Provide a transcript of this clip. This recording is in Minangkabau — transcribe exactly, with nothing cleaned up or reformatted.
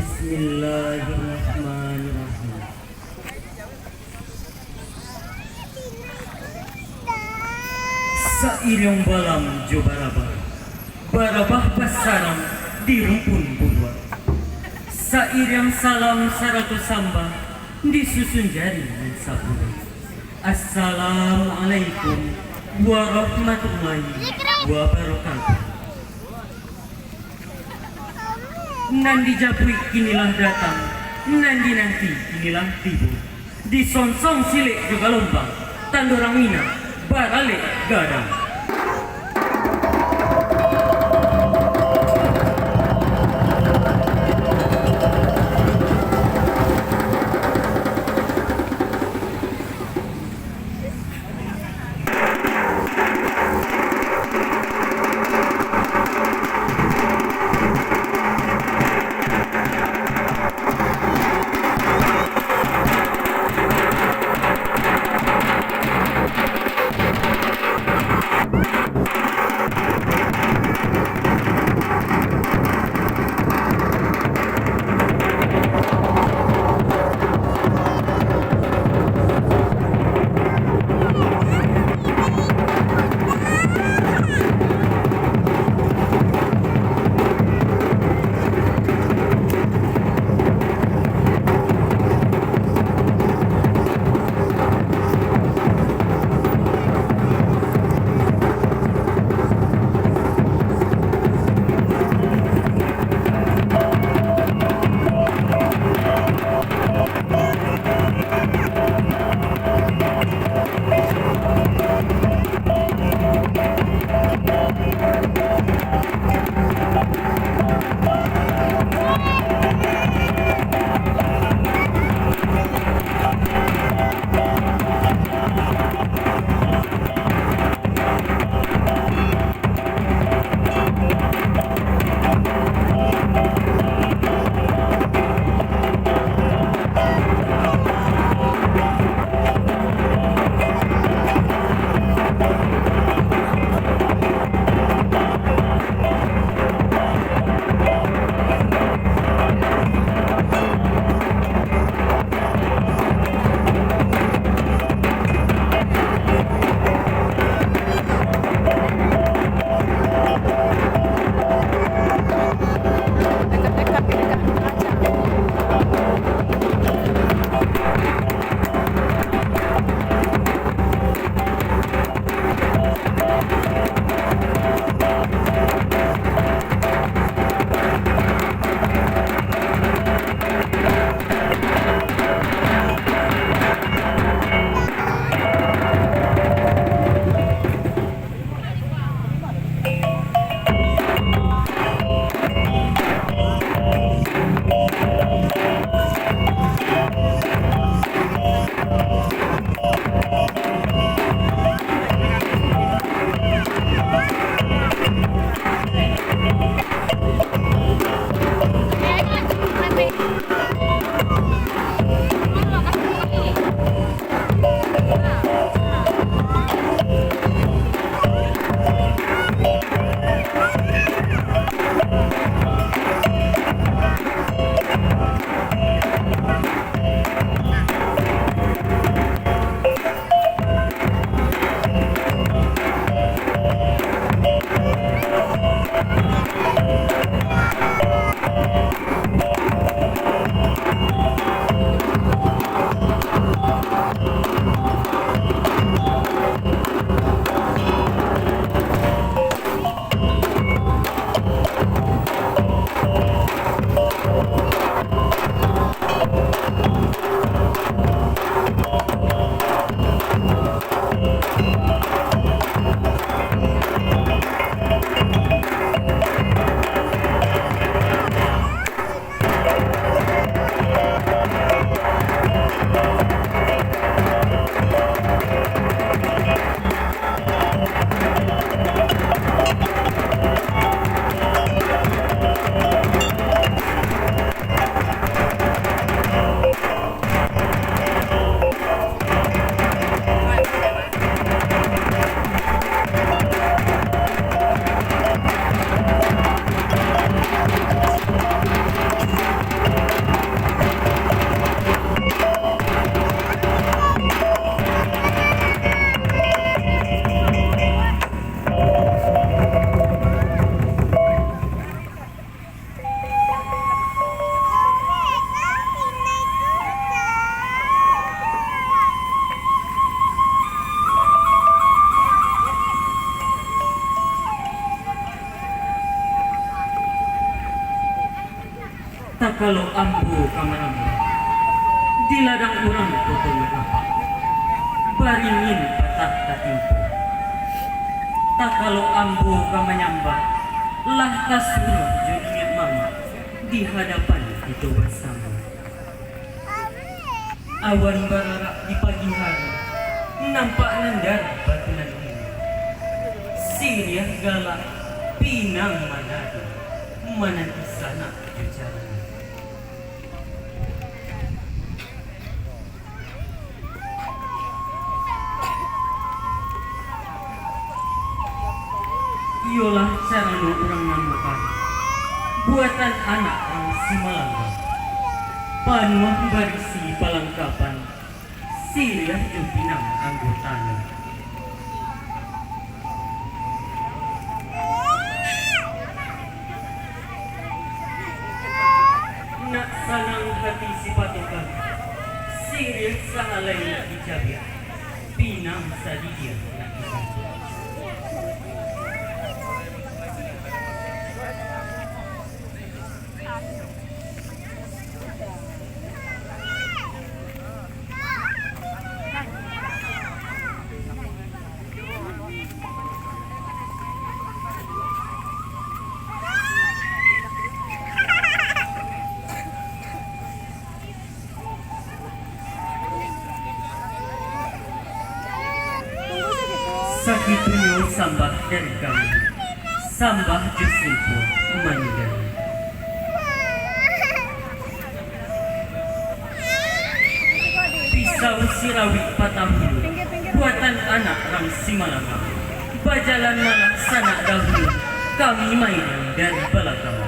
Bismillahirrahmanirrahim. Sairiang balam jo barabah, barabah basarang di rumpun buruak. Sairiang salam sarato sambah, disusun jari nan sapuluah. Assalamualaikum warahmatullahi wabarakatuh. Nan dijapuik kinilah datang, nan dinanti kinilah tibo. Disonsong silek jo galombang, tando urang Minang baralek gadang. Takalo ambo ka manambah, di ladang urang Koto Marapak, baringin patah tatimpo. Takalo ambo ka manyambah, lah tasuruah jo niniak mamak di hadapan kito basamo. Awan bararak di pagi hari, nampak nan dari batu nan tinggi. Siriah galak, pinang manado, mananti sanak jo carano. Iyolah carano urang nan bakari, buatan anak urang Simalanga. Panuah barisi palangkapan, siriah jo pinang anggotanyo. Nak sanang hati si patokan, siriah sahalai nak dicabiak, pinang sadidiah nak diganti. Sakitunyo sambah dari kami, sambah jo sungkuah maningga. Pisau sirawik patah bulu, buatan anak rang Simalanga. Bajalan malah sanak dahulu, kami mainan dari balakang.